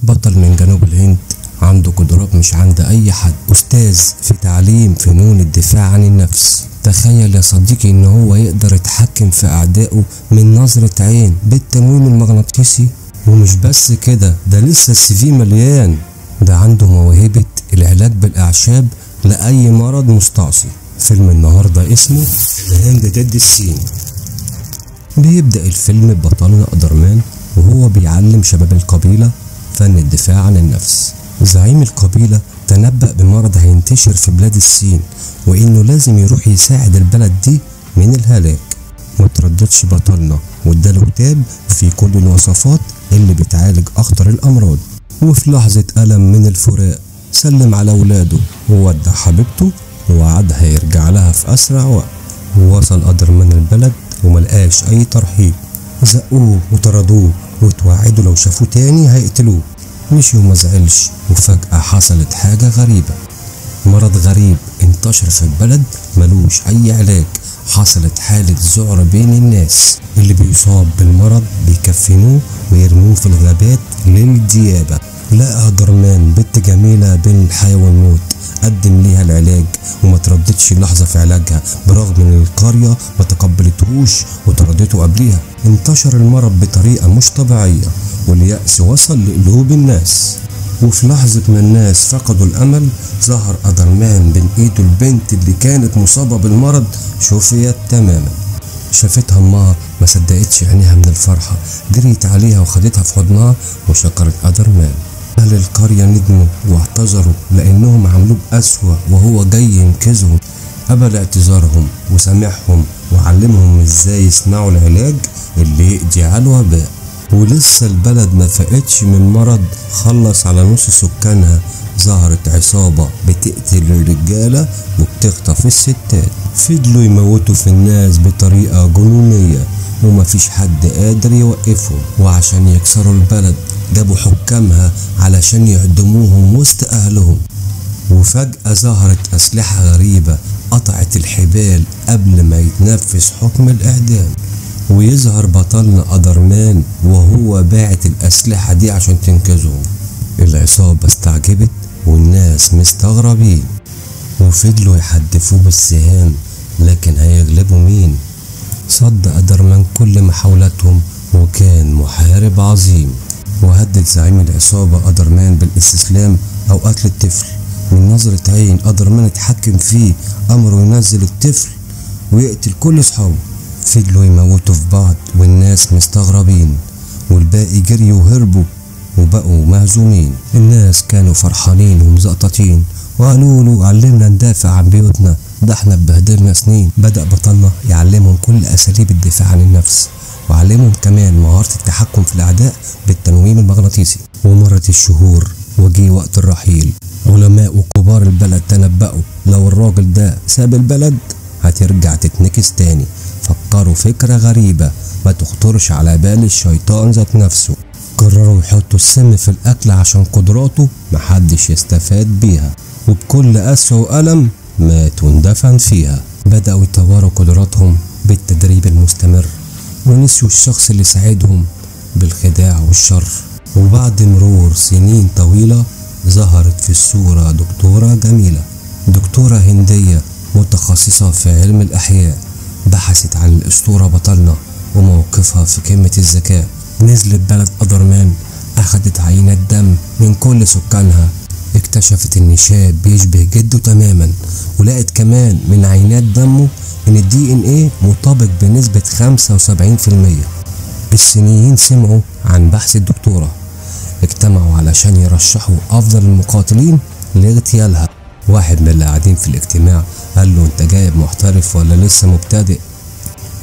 بطل من جنوب الهند عنده قدرات مش عند أي حد، أستاذ في تعليم فنون الدفاع عن النفس. تخيل يا صديقي إن هو يقدر يتحكم في أعدائه من نظرة عين بالتنويم المغناطيسي. ومش بس كده، ده لسه السي في مليان، ده عنده موهبة العلاج بالأعشاب لأي مرض مستعصي. فيلم النهاردة اسمه الهند ضد الصين. بيبدأ الفيلم ببطلنا قدرمان وهو بيعلم شباب القبيلة فن الدفاع عن النفس. زعيم القبيلة تنبأ بمرض هينتشر في بلاد الصين، وإنه لازم يروح يساعد البلد دي من الهلاك. مترددش بطلنا واداله كتاب في كل الوصفات اللي بتعالج أخطر الأمراض. وفي لحظة ألم من الفراق سلم على ولاده وودع حبيبته ووعدها يرجع لها في أسرع وقت. ووصل قدرمان البلد وملقاش أي ترحيب، زقوه وطردوه وتوعدوا لو شافوه تاني هيقتلوه. مشي وما زعلش، وفجأة حصلت حاجة غريبة، مرض غريب انتشر في البلد ملوش أي علاج. حصلت حالة ذعر بين الناس، اللي بيصاب بالمرض بيكفنوه ويرموه في الغابات للديابة. لقى قدرمان بنت جميلة بين الحياة والموت، قدم ليها العلاج وما ترددش لحظة في علاجها، برغم ان القرية ما تقبلتهوش وطردته قبليها. انتشر المرض بطريقة مش طبيعية واليأس وصل لقلوب الناس. وفي لحظة ما الناس فقدوا الأمل ظهر قدرمان بين ايده البنت اللي كانت مصابة بالمرض، شفيت تماما. شافتها امها ما صدقتش عينيها من الفرحة، جريت عليها وخدتها في حضنها وشكرت قدرمان. أهل القرية ندموا واعتذروا لأنهم عملوه بأسوأ وهو جاي ينقذهم. قبل اعتذارهم وسامحهم وعلمهم ازاي يصنعوا العلاج اللي يقضي على الوباء. ولسه البلد ما فاقتش من مرض خلص على نص سكانها، ظهرت عصابة بتقتل الرجالة وبتخطف الستات. فضلوا يموتوا في الناس بطريقة جنونية ومفيش حد قادر يوقفهم. وعشان يكسروا البلد جابوا حكامها علشان يعدموهم وسط أهلهم. وفجأة ظهرت أسلحة غريبة قطعت الحبال قبل ما يتنفذ حكم الإعدام. ويظهر بطلنا قدرمان وهو باعت الأسلحة دي عشان تنقذهم. العصابة استعجبت والناس مستغربين وفضلوا يحدفوه بالسهام، لكن هيغلبوا مين؟ صد قدرمان كل محاولاتهم وكان محارب عظيم. وهدد زعيم العصابة قدرمان بالاستسلام أو قتل الطفل. من نظرة عين قدرمان اتحكم فيه، أمره ينزل الطفل ويقتل كل أصحابه. فضلوا يموتوا في بعض والناس مستغربين، والباقي جريوا وهربوا وبقوا مهزومين. الناس كانوا فرحانين ومزقططين وقالوا له علمنا ندافع عن بيوتنا، ده احنا اتبهدلنا سنين. بدأ بطلنا يعلمهم كل أساليب الدفاع عن النفس، وعلمهم كمان مهارة التحكم في الأعداء بالتنويم المغناطيسي. ومرت الشهور وجي وقت الرحيل. علماء وكبار البلد تنبأوا لو الراجل ده ساب البلد هترجع تتنكس تاني. فكروا فكرة غريبة ما تخطرش على بال الشيطان ذات نفسه. قرروا يحطوا السم في الأكل عشان قدراته محدش يستفاد بيها، وبكل قسوة وألم مات واندفن فيها. بدأوا يطوروا قدراتهم بالتدريب المستمر ونسيوا الشخص اللي ساعدهم بالخداع والشر. وبعد مرور سنين طويلة ظهرت في الصورة دكتورة جميلة، دكتورة هندية متخصصة في علم الأحياء. بحثت عن الأسطورة بطلنا وموقفها في قمة الذكاء. نزلت بلد قدرمان، أخدت عينة دم من كل سكانها. اكتشفت إن شاب بيشبه جده تماما، ولقت كمان من عينات دمه إن الDNA مطابق بنسبة 75%. الصينيين سمعوا عن بحث الدكتورة، اجتمعوا علشان يرشحوا أفضل المقاتلين لاغتيالها. واحد من اللي قاعدين في الاجتماع قال له انت جايب محترف ولا لسه مبتدئ؟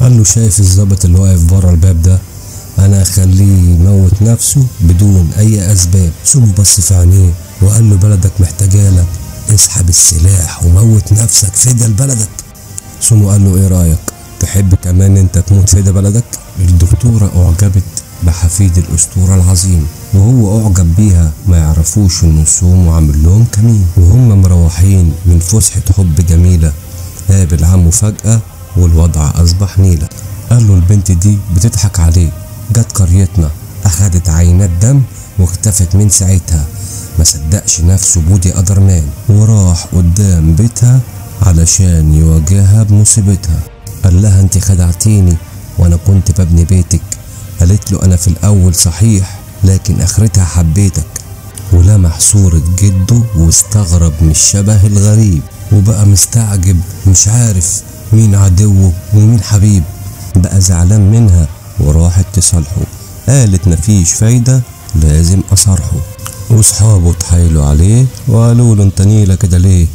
قال له شايف الظابط اللي واقف بره الباب ده؟ انا اخليه يموت نفسه بدون اي اسباب. ثم بص في عينيه وقال له بلدك محتاجالك، اسحب السلاح وموت نفسك فدا لبلدك. ثم قال له ايه رايك، تحب كمان انت تموت فدا بلدك؟ الدكتورة اعجبت بحفيد الاسطورة العظيم وهو اعجب بيها، ما يعرفوش ان سومو عامل لهم كمين. وهم مروحين من فسحة حب جميلة قابل عمه فجأة والوضع اصبح نيلة. قال له البنت دي بتضحك عليك، جت قريتنا أخدت عينات دم واختفت من ساعتها. ما صدقش نفسه بودي قدرمان، وراح قدام بيتها علشان يواجهها بمصيبتها. قال لها انت خدعتيني وانا كنت ببني بيتك. قالت له انا في الاول صحيح، لكن اخرتها حبيتك. ولمح صورة جده واستغرب من الشبه الغريب، وبقى مستعجب مش عارف مين عدوه ومين حبيب. بقى زعلان منها وراحت تصالحه، قالت مفيش فايدة لازم اصارحه. وصحابه اتحايلوا عليه وقالوا له انت نيلة كده ليه؟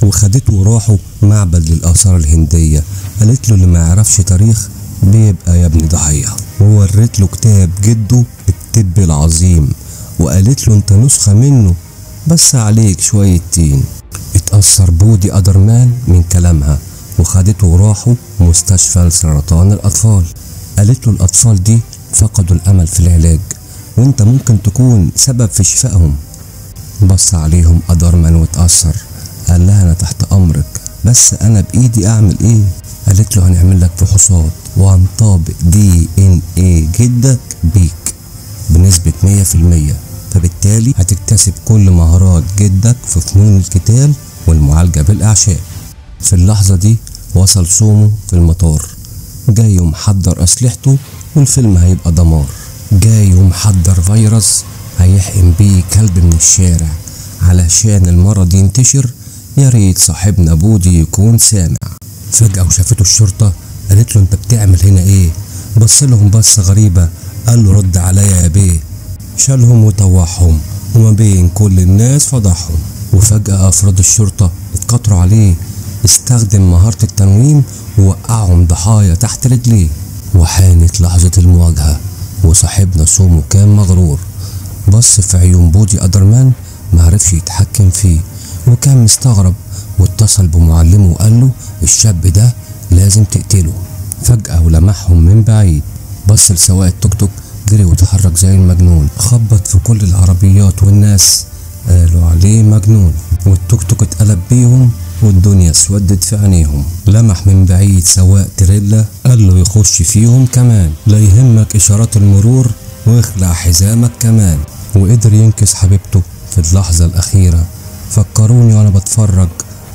وخدته وراحوا معبد للآثار الهندية. قالت له اللي ما يعرفش تاريخ بيبقى يا ابني ضحية. وورت له كتاب جده الطب العظيم، وقالت له انت نسخة منه بس عليك شوية تين. اتأثر بودي قدرمان من كلامها، وخدته وراحوا مستشفى لسرطان الأطفال. قالت له الأطفال دي فقدوا الأمل في العلاج، وانت ممكن تكون سبب في شفائهم. بص عليهم قدرمان واتأثر، قال لها انا تحت امرك، بس انا بايدي اعمل ايه؟ قالت له هنعمل لك فحوصات وهنطابق DNA جدك بيك بنسبة 100%، فبالتالي هتكتسب كل مهارات جدك في فنون القتال والمعالجة بالاعشاب. في اللحظة دي وصل سومو في المطار، جاي ومحضر اسلحته والفيلم هيبقى دمار. جاي ومحضر فيروس هيحقن بيه كلب من الشارع علشان المرض ينتشر. يا ريت صاحبنا بودي يكون سامع. فجأة وشافته الشرطة، قالت له انت بتعمل هنا ايه؟ بص لهم بصة غريبة، قال له رد عليا يا بيه. شالهم وطوعهم وما بين كل الناس فضحهم. وفجأة افراد الشرطة اتقطروا عليه، استخدم مهارة التنويم ووقعهم ضحايا تحت رجليه. وحانت لحظة المواجهة، وصاحبنا سومو كان مغرور، بص في عيون بودي قدرمان معرفش يتحكم فيه، وكان مستغرب، واتصل بمعلمه وقال له الشاب ده لازم تقتله. فجأة ولمحهم من بعيد، بص لسواق التوك توك، جري وتحرك زي المجنون، خبط في كل العربيات والناس قالوا عليه مجنون، والتوك توك اتقلب بيهم والدنيا اسودت في عينيهم. لمح من بعيد سواق تريلا، قال له يخش فيهم كمان، لا يهمك اشارات المرور واخلع حزامك كمان. وقدر ينقذ حبيبته في اللحظة الأخيرة. فكروني وانا بتفرج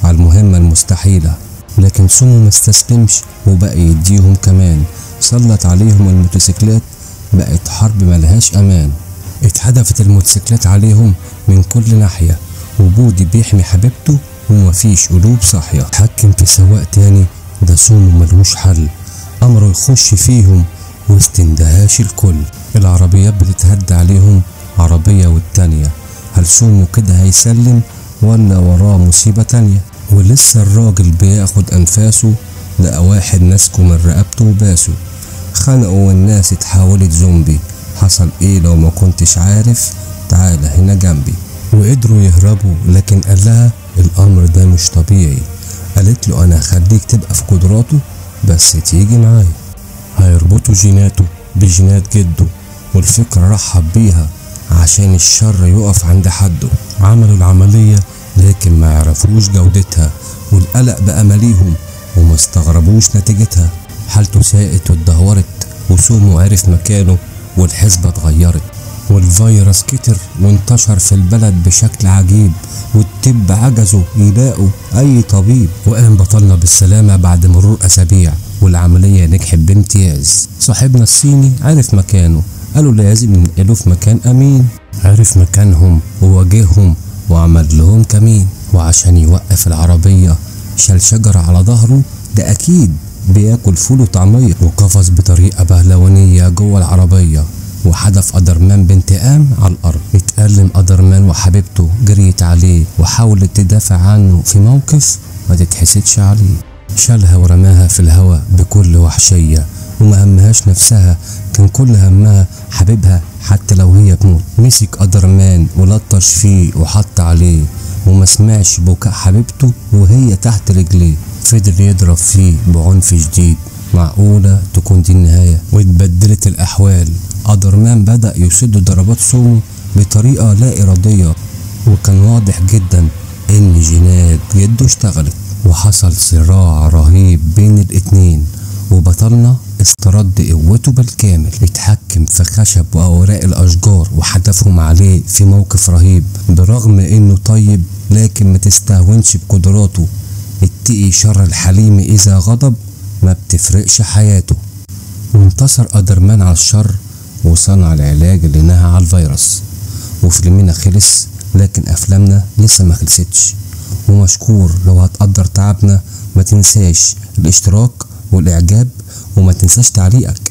على المهمة المستحيلة، لكن سومو ما استسلمش وبقى يديهم كمان. سلط عليهم الموتوسيكلات، بقت حرب ملهاش امان. اتحدفت الموتوسيكلات عليهم من كل ناحية، وبودي بيحمي حبيبته ومفيش قلوب صاحية. اتحكم في سواق تاني، ده سومو ملهوش حل، امره يخش فيهم وسط اندهاش الكل. العربيات بتتهد عليهم عربية والتانية، هل سومو كده هيسلم ولا وراه مصيبة تانية؟ ولسه الراجل بياخد انفاسه، لقى واحد ماسكه من رقبته وباسه، خنقه والناس اتحولت زومبي. حصل ايه لو ما كنتش عارف؟ تعالى هنا جنبي. وقدروا يهربوا، لكن قال لها الامر ده مش طبيعي. قالت له انا هخليك تبقى في قدراته بس تيجي معايا. هيربطوا جيناته بجينات جده، والفكرة رحب بيها عشان الشر يقف عند حده. عملوا العملية لكن ما يعرفوش جودتها، والقلق بقى ماليهم وما استغربوش نتيجتها. حالته ساءت واتدهورت، وسومو عرف مكانه والحسبة اتغيرت، والفيروس كتر وانتشر في البلد بشكل عجيب، والطب عجزوا يلاقوا اي طبيب. وقام بطلنا بالسلامة بعد مرور اسابيع، والعملية نجحت بامتياز. صاحبنا الصيني عرف مكانه، قالوا لازم ننقله في مكان امين. عرف مكانهم وواجههم وعمل لهم كمين، وعشان يوقف العربية شال شجرة على ظهره، ده اكيد بياكل فول وطعمية، وقفز بطريقة بهلوانية جوه العربية وحدف قدرمان بانتقام على الارض. اتألم قدرمان وحبيبته جريت عليه وحاولت تدافع عنه في موقف ما تتحسدش عليه. شالها ورماها في الهوا بكل وحشية، وما همهاش نفسها، كان كل همها حبيبها حتى لو هي تموت. مسك قدرمان ولطش فيه وحط عليه، وما سمعش بكاء حبيبته وهي تحت رجليه. فضل يضرب فيه بعنف شديد. معقولة تكون دي النهاية؟ واتبدلت الأحوال. قدرمان بدأ يسد ضربات سومو بطريقة لا إرادية، وكان واضح جدا إن جينات جده اشتغلت، وحصل صراع رهيب بين الاتنين، وبطلنا استرد قوته بالكامل، اتحكم في خشب وأوراق الأشجار وحدفهم عليه في موقف رهيب. برغم انه طيب لكن ما تستهونش بقدراته، اتقي شر الحليم اذا غضب، ما بتفرقش حياته. وانتصر قدرمان على الشر وصنع العلاج اللي نهى على الفيروس. وفيلمنا خلص، لكن افلامنا لسه ما خلصتش. ومشكور لو هتقدر تعبنا، ما تنساش الاشتراك والاعجاب، وما تنساش تعليقك.